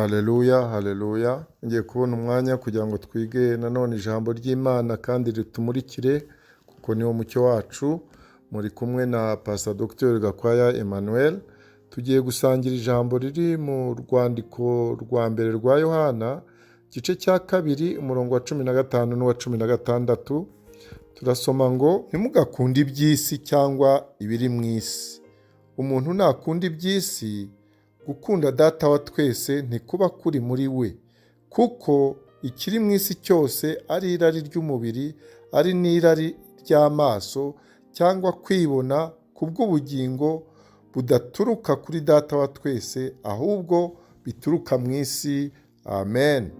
Haleluya, haleluya. Ngiye kubona umwanya kugira ngo twige nanone ijambo ry'Imana kandi ritumurikire kuko niwo mucyo wacu. Muri kumwe na Pastor Dr. Gakwaya Emmanuel. Tugiye gusangira ijambo riri mu rwandiko rwa mbere rwa Yohana, igice cya 2, umurongo wa 15 n'uwa 16. Turasoma ngo: ntimugakunde iby'isi cyangwa ibiri mu isi. Umuntu nakunda iby'isi, gukunda Data wa twese ntikuba kuri muri we, kuko ikiri mu isi cyose ari irari ry'umubiri, ari n'irari ry'amaso, cyangwa kwibona kubw'ubugingo budaturuka kuri Data wa twese, ahubwo bituruka mu isi. Amen.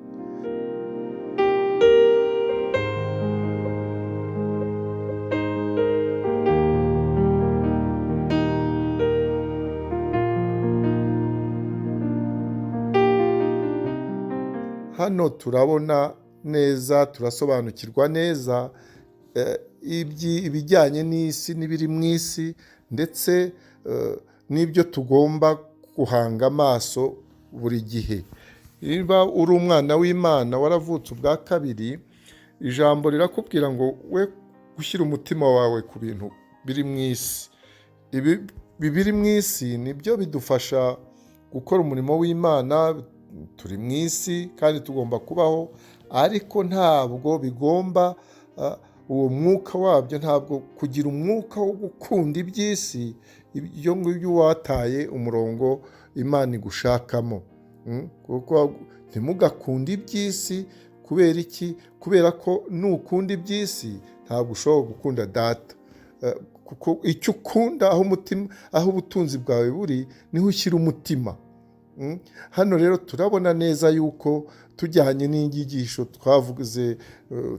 Hano turabona neza, turasobanukirwa neza ibijyanye n'isi n'ibiri mu isi, ndetse n'ibyo tugomba guhanga amaso buri gihe. Niba uri umwana w'Imana waravutse ubwa kabiri, ijambo rirakubwira ngo we gushyira umutima wawe ku bintu biri mu isi. Ibi biri mu isi nibyo bidufasha gukora umurimo w'Imana. Turi mu isi kandi tugomba kubaho, ariko ntabwo bigomba uwo mwuka wabyo, ntabwo kugira umwuka wo gukunda iby'isi, ibyo ngibyo wataye umurongo Imana igushakamo. Kuko ntimugakunde iby'isi. Kubera iki? Kubera ko nukunda iby'isi ntabwo ushobora gukunda Data. Kuko icyo ukunda, aho umutima, aho ubutunzi bwawe buri, niho ushyira umutima. Hano rero turabona neza yuko tujyanye n'inyigisho twavuze,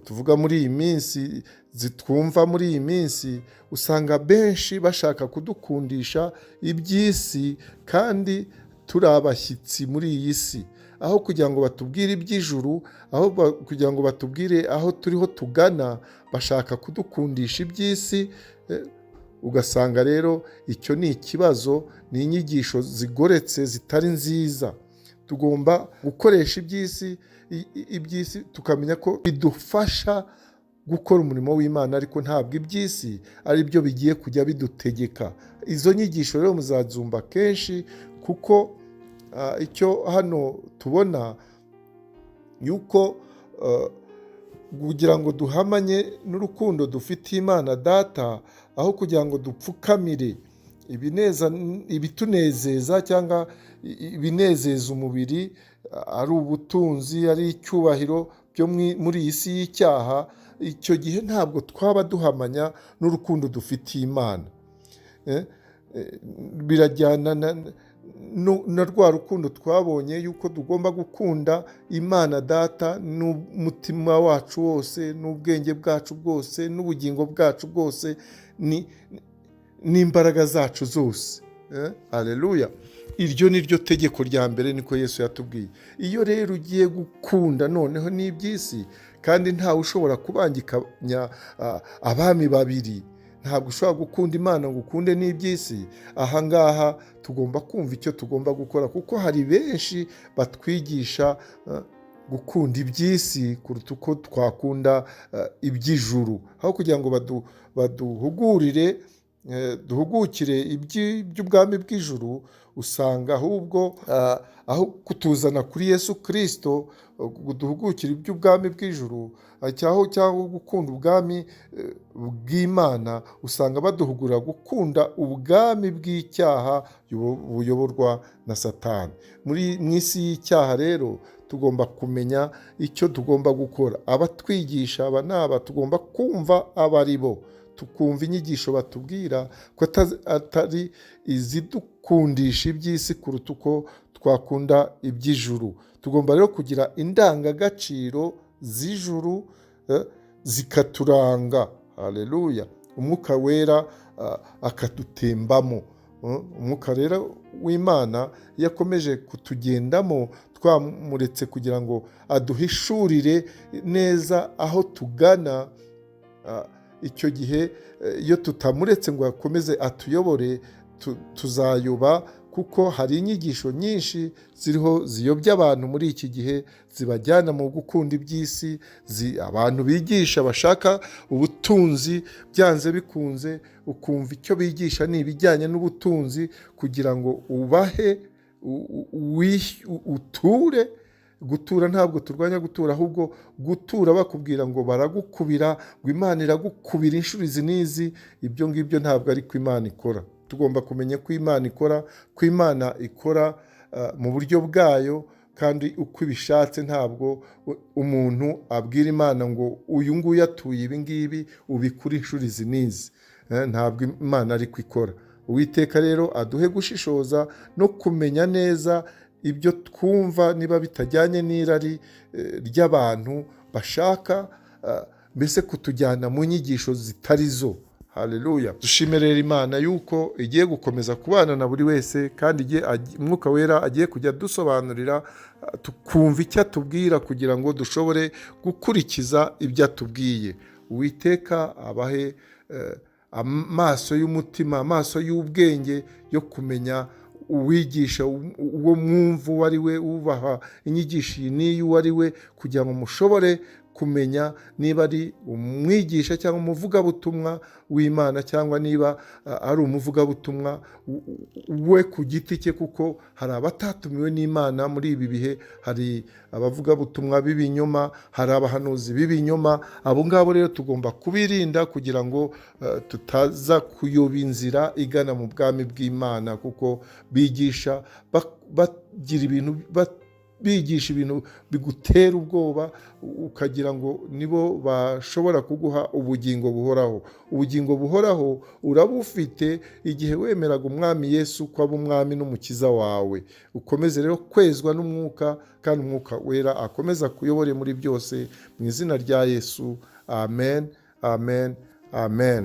tuvuga muri iyi minsi, zitwumva muri iyi minsi, usanga benshi bashaka kudukundisha iby'isi kandi turi abashyitsi muri iyi si. Aho kugira ngo batubwire iby'ijuru, aho kugira ngo batubwire aho turiho tugana, bashaka kudukundisha iby'isi. Ugasanga rero icyo ni ikibazo, ni inyigisho zigoretse zitari nziza. Tugomba gukoresha iby'isi tukamenya ko bidufasha gukora umurimo w'Imana, ariko ntabwo iby'isi ari byo bigiye kujya bidutegeka. Izo nyigisho rero muzazumva kenshi, kuko icyo hano tubona yuko kugira ngo duhamanye n'urukundo dufitiye Imana Data, aho kugira ngo dupfukamire ibitunezeza cyangwa ibinezeza umubiri, ari ubutunzi, ari icyubahiro byo muri iyi si y'icyaha, icyo gihe ntabwo twaba duhamanya n'urukundo dufitiye Imana. Birajyana na rwa rukundo twabonye yuko tugomba gukunda Imana Data n'umutima wacu wose, n'ubwenge bwacu bwose, n'ubugingo bwacu bwose, n'imbaraga zacu zose. Haleluya. Iryo ni ryo tegeko rya mbere, niko Yesu yatubwiye. Iyo rero ugiye gukunda noneho n'iby'isi, kandi ntawe ushobora kubangikanya abami babiri, ntabwo ushobora gukunda Imana ngo ukunde n'iby'isi. Aha ngaha tugomba kumva icyo tugomba gukora, kuko hari benshi batwigisha gukunda iby'isi kuruta uko twakunda iby'ijuru. Aho kugira ngo baduhugurire, duhugukire iby'ubwami bw'ijuru, usanga ahubwo aho kutuzana kuri Yesu Kristo, duhugukire iby'ubwami bw'ijuru, cyangwa gukunda ubwami bw'Imana, usanga baduhugura gukunda ubwami bw'icyaha buyoborwa na Satani. Mu isi y'icyaha rero tugomba kumenya icyo tugomba gukora. Abatwigisha aba n'aba tugomba kumva abo ari bo, tukumva inyigisho batubwira ko atari izidukundisha iby'isi kuruta uko twakunda iby'ijuru. Tugomba rero kugira indangagaciro z'ijuru zikaturanga. Haleluya. Umwuka wera akadutembamo. Umwuka rero w'Imana iyo akomeje kutugendamo, twamuretse kugira ngo aduhishurire neza aho tugana, icyo gihe iyo tutamuretse ngo akomeze atuyobore, tuzayoba, Kuko hari inyigisho nyinshi ziriho ziyobya abantu muri iki gihe, zibajyana mu gukunda iby'isi, abantu bigisha bashaka ubutunzi byanze bikunze, ukumva icyo bigisha ni ibijyanye n'ubutunzi kugira ngo ubahe uture. Gutura ntabwo turwanya gutura, ahubwo gutura bakubwira ngo baragukubira, ngo Imana iragukubira inshuro izi n'izi, ibyo ngibyo ntabwo ari ko Imana ikora. Tugomba kumenya ko Imana ikora, ko Imana ikora mu buryo bwayo kandi uko ibishatse. Ntabwo umuntu abwira Imana ngo uyu nguyu atuye ibi ngibi ubikure inshuro izi n'izi. Ntabwo Imana ariko ikora. Uwiteka rero aduhe gushishoza no kumenya neza ibyo twumva, niba bitajyanye n'irari ry'abantu bashaka mbese kutujyana mu nyigisho zitari zo. Haleluya! Dushime rero Imana yuko igiye gukomeza kubana na buri wese, kandi Umwuka Wera agiye kujya adusobanurira, tukumva icyo atubwira kugira ngo dushobore gukurikiza ibyo atubwiye. Uwiteka abahe amaso y'umutima, amaso y'ubwenge yo kumenya uwigisha uwo mwumva uwo ari we, ubaha inyigisho iyi n'iyi uwo ari we, kugira ngo mushobore kumenya niba ari umwigisha cyangwa umuvugabutumwa w'Imana, cyangwa niba ari umuvugabutumwa we ku giti cye, kuko hari abatatumiwe n'Imana muri ibi bihe. Hari abavugabutumwa b'ibinyoma, hari abahanuzi b'ibinyoma. Abo ngabo rero tugomba kubirinda kugira ngo tutaza kuyoba inzira igana mu bwami bw'Imana, kuko bigisha bagira ibintu bigisha ibintu bigutera ubwoba, ukagira ngo nibo bashobora kuguha ubugingo buhoraho. Ubugingo buhoraho urabufite igihe wemeraga Umwami Yesu ko aba Umwami n'Umukiza wawe. Ukomeze rero kwezwa n'Umwuka, kandi Umwuka Wera akomeza kuyobore muri byose, mu izina rya Yesu. Amen, amen, amen.